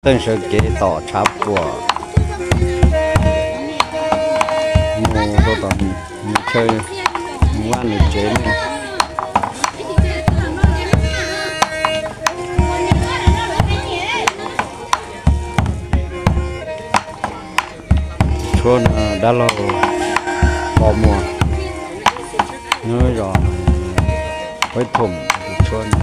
Theej sawv kev tom tshav puam mus rau tom nws chaw, nws vaj nws tsev ne. Tshuab no dab laug Pov Muas nyob zos Huaib Thoom tus tshuab no.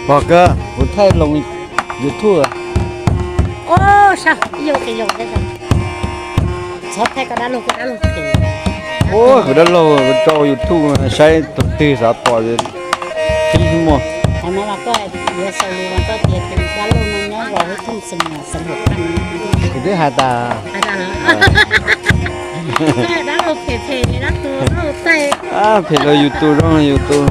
Pom kawg, kuv thaij loo YouTube. Ua, kuv dab laug rau YouTube saib tus twg xav pom qhib muag. Kuv twb hais tas. Phem los YouTube zoo YouTube.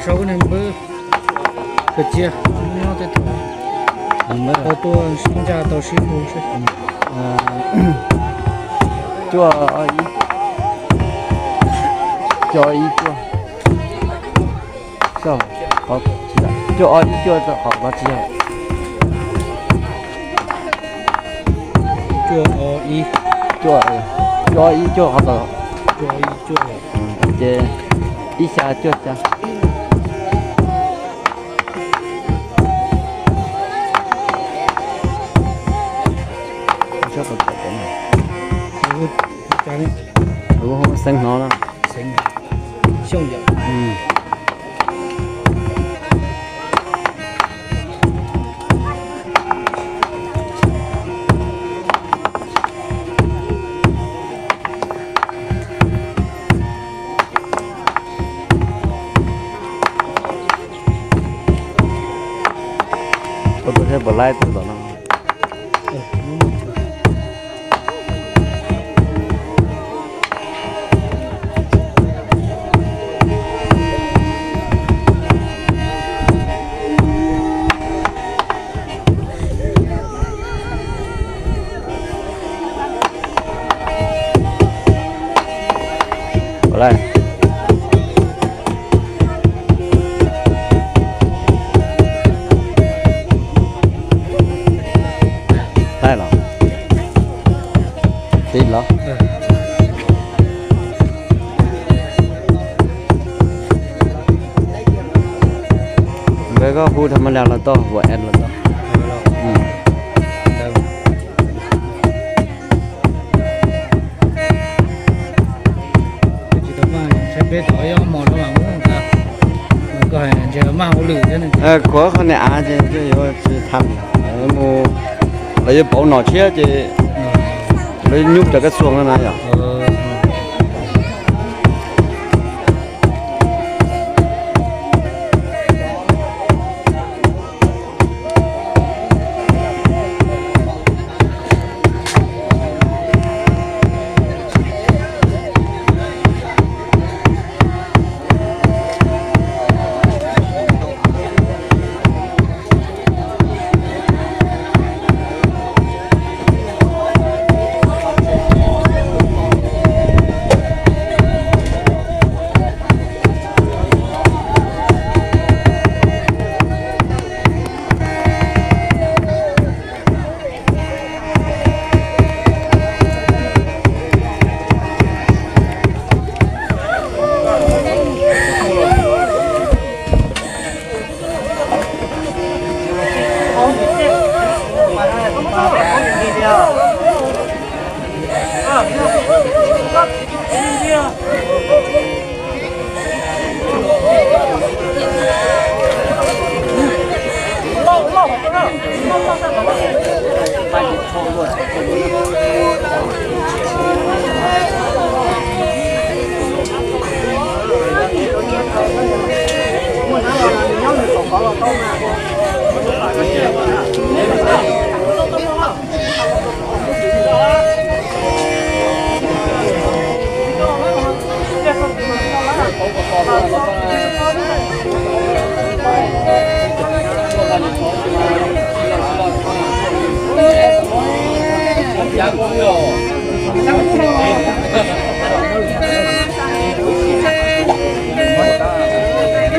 Rau koj niag npawb, koj cia nyob tej thaum tau tuaj sib ntsa tau sib hu seb. Cuaj ob ib, cuaj ob ib cuaj, cuaj ob ib cuaj qhov tsis yog. Cuaj ob ib, cuaj ob ib cuaj qhov tod. Ces ib xya cuaj xya. Xeeb hnov na. Ua tus thiab puas laib tus tom no. Taij los, tiv los. Nkawd koj hu tham ma las los tau, ua es los tau. Kuv qhov niam av ces yuav tsis tham, mus lawv yuav pauv nom tshiab ces lawv nyub cov kab xuas no na yom.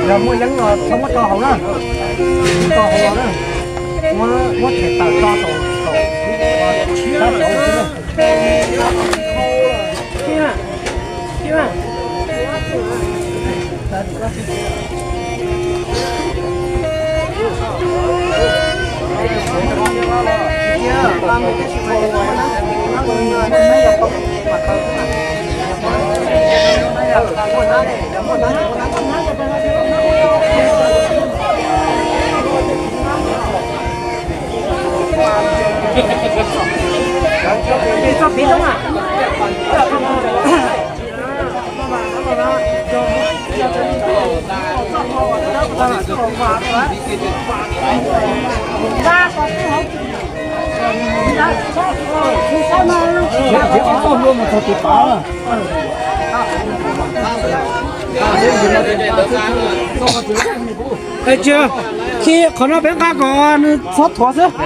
Yog muaj yeeb los txhob muab tso hauv na, tso hauv los na, muab, muab them tawm tso saum, saum, sab saud xwb na. Tsis, khi qhov no peb nqa kom nws txhob thuav xwb.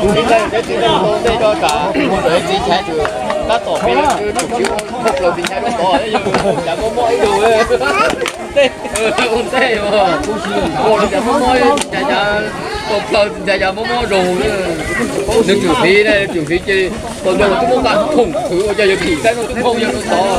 Ua ntej, ua ntej, ua li cas mob mob, cas cas tau plaws cas cas mob mob zoo. Nws tsum fiv ne, nws tsum fiv ces tau zoo twb muab nqa khoom khwv ua cas yog phim saib no twb nphoo yog tau tod.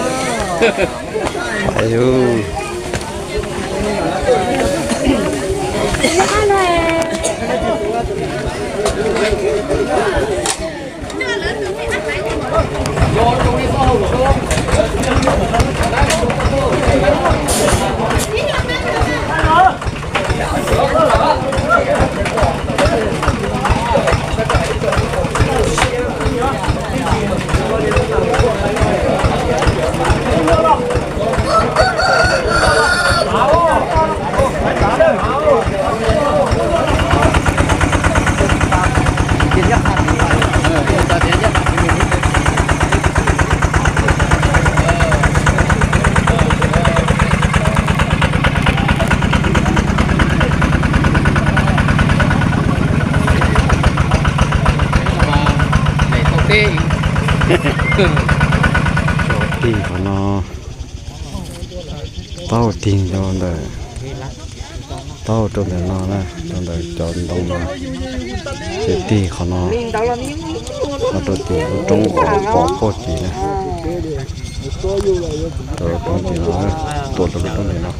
Tig qhov no, taub hau tig rau ntawm, taub hau rau ntawm no na, rau ntawm cov ntoo no, ces tig qhov no, no rau tim lub roob uas pov phauj tid na. Rau lub roob tim no, tuam rau lub roob tim no,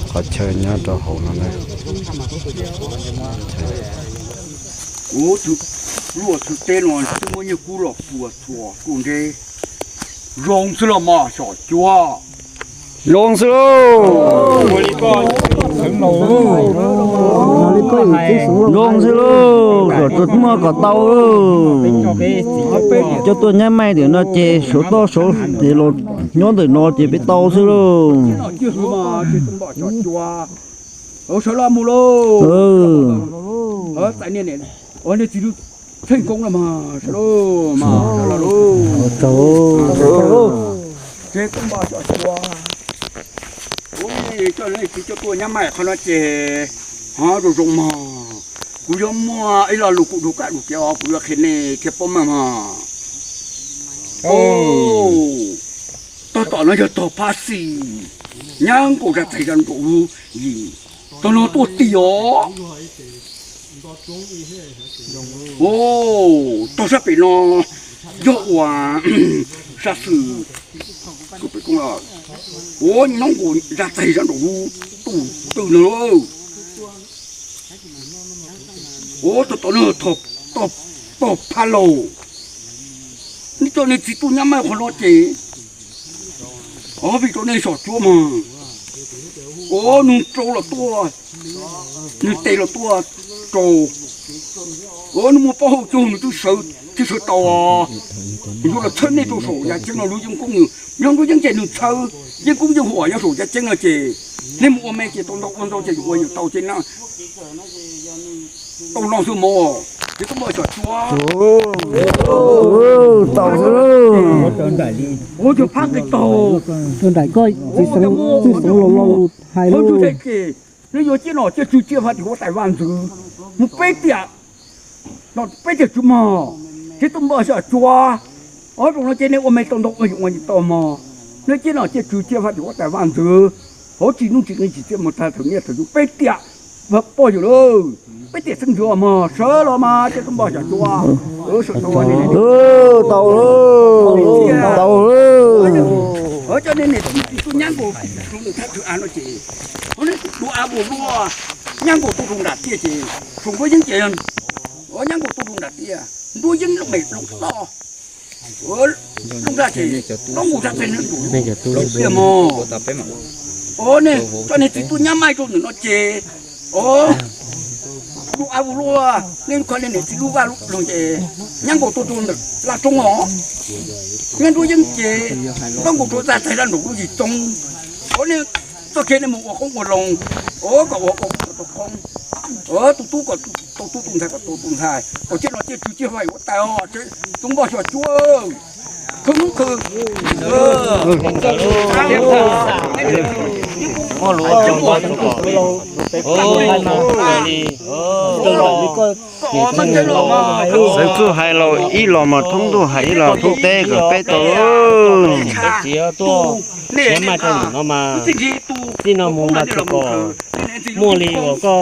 qhov chaw nyob rau hauv no na. Kuv luaj txwv teb no twb muab nyiaj kub los puas txhua kuj nreb. Zoo xwb los mas Xyom Cuab. Zoo xwb lauj. Zoo xwb lauj, kom tsuas muaj kom tau. Cov tuaj nyab maij tim no ces suav toj suav los nyob ntawm no ces peb tau xwb lauj. Sawv los mus lauj. Txais niag txiv Tsheej Koob los mas sawv los mas sawv los lauj. Ces kuv npaj Xyom Cuab, kuv coj leej txiv coj tuaj nyab maij qhov no ces ho zoo zoo mog. Kuv yuav muaj ib lo lus kuv dub kaj dub kev os, kuv yuav qhia nej thiaj paub meej mog. Tog tom no yog tog phab xis, nyab nkaus zaj txais zaj nraum yim, tog no tuaj tig os. Tog sab pem no yog uas sab xwm, ua nyob nkaus zaj txais zaj nraum tus twg no. Ua tog tom no tog phab laug, nej coj nej txiv tuaj nyab maij qhov no ces ob vim rau nej Xyom Cuab mas, ua nws rau los tuaj, nws tes los tuaj rau, ua nws muaj plaub hau caug nws twb sawv, twb sawv tau. Nws yuav los txhawb nej rau saum yaj ceeb no lub yeeb koob, nyob nruab yeeb ces nws txhawb yeeb koob yeeb huam nyob saum yaj ceeb no ces nej mus ua me ces tau ntau ua ntau ces yuav ua yuav tau ces na. Tau no xwb mog, ces tuaj npaj Xyom Cuab. Tau xwb. Ua yog phab nqis taug, nraim koj txiv xeev los hais lub ces nej yuav ciaj nom ciaj tswv ciaj faj tim huab tais vaj ntxwv mus peb tiam, peb tiam tswv mog, ces tuaj npaj Xyom Cuab. Ob zaug no ces nej ua me tau ntau ua yuav ua tau mog, nej ciaj nom ciaj tswv ciaj faj tim huab tais vaj ntxwv, hauv tsis nuj tsis nqi tsis txiaj mus tag thaum niaj thaum yus peb tiam poj yus lawm, peb tiam xeeb ntxwv mog, sawv los mas ces tuaj npaj Xyom Cuab. Tau, tau, cov nej niam txiv tsis tuaj nyab nkaus rau nws thab thwv av no ces, dua av vus luaj, nyab nkaus tuaj rau nram tiaj ces, saum nruab yeeb ces, nyab nkaus tuaj rau nram tiaj, nruab yeeb looj mem looj toj, looj zaj ces, looj nkaus zaj txais nraum pliaj mog. Ua nej coj nej txiv tuaj nyab maij rau ntawm no ces, dua av vus luaj, nej kho nej niam txiv lub vaj loog ces, nyab nkaus tuaj rau ntawm laj roob os, nyab nruab yeeb ces, nkaus rau zaj txais zaj nraum lub yim roob. Ua nej txoj kev nej mus ua qoob ua loo, ua kom ua ua tau qoob, ua tus tub kom tau tub tau ntxhais kom tau tub ntxhais, kom ciaj no ciaj tswv ciaj vaj ua tais os, Tub Npoj Xyom Cuab. Khwv hnub khwv. Xeev Txwj hais los ib los mas thoob ntuj hais ib los thoob teb kom peb tau. Txiv tuaj, txiv maj rau ntawm no mas, txij no mus mas tsis pom muaj li uas koj.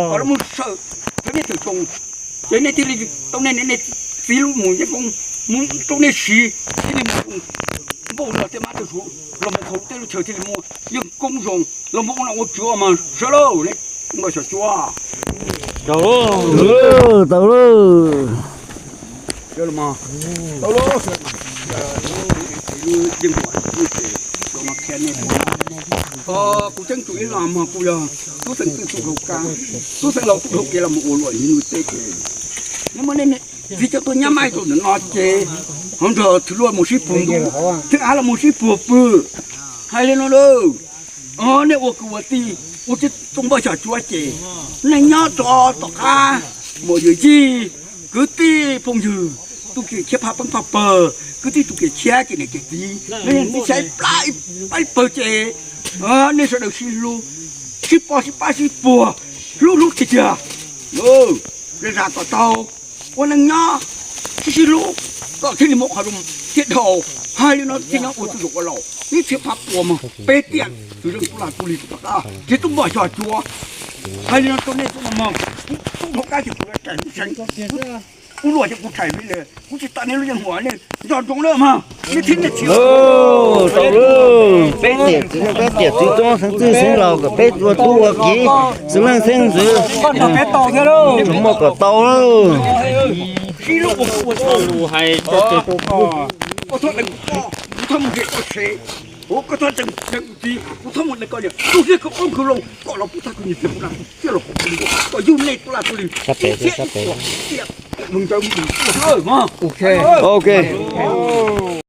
Ces nej thiaj li tau nej, nej txiv lub mus yeeb koob mus rau nej siv, thiaj li mus npauj los tej mab tej suav los mus khaus tej lub chaw thiaj li muaj yeeb koob zoo los mus ua nom ua tswv mas sawv lauj, nej Npoj Xyom Cuab. Tau lauj. Kuv ceeb tsum ib los mas kuv yog tub xeev twj tub dhau kab, tub xeev laus tub dhau kev los mus ua luam yim nus teb ces, nej muab nej txiv coj tuaj nyab maj rau ntawm no ces ho nrog thwv luaj mus sib puag ntuj, thwv av los mus sib puag pw. Hais li no lauj, nej ua kwv ua tij ua tsis tau Npoj Xyom Cuab ces, nej nyob rau tom qab, muaj yawm yij, kwv tij phooj ywg, tus kev khiav phaj peeb phaj pawg, kwv tij tus kev khiav kev niam kev txiv, nej yeej tib saib plab ib pawg ces, nej sawv daws sib hlub, sib pab sib pab sib puag, hlub hlub tiag tiag. Zej zag kom tau, ua neej nyob sib sib hlub kom thiaj li muaj qhov zoo thiaj dhau. Hais li no thiaj nyob ua txuj zoo ua laus, ib txhia phaj pua mog, peb tiam txwv zeej tub lag tub lig rau tom qab ces tub Npoj Xyom Cuab. Hais li no rau nej tub no mog, kuv tub dhau kab ces kuv rais lub seev, kuv luag ces kuv rais li lawm, kuv tsis tas nej lub yeej huam, nej nco ntsoov na mog, nej thiab nej txiv. Tau lauj, peb tiam txiv, peb tiam txiv tub xeev txwj xeev laus kom peb ua tub ua kiv, xeev leej xeev ntxwv, muaj kom tau lauj. Sib lub ua ua tau lus hais rau ces, kuv txhob deev kuv poj, kuv txhob mus nrhiav koj sev, kuv txhob deev kuv txiv, kuv txhob mus deev koj niam, tus siab khwv qoob khwv loo kom los pub tag kuv niam txiv kuv na, siab los kom yug nej tub lag tub lig, siab ib puas tiam mus ntawd mus ua mog. Ok.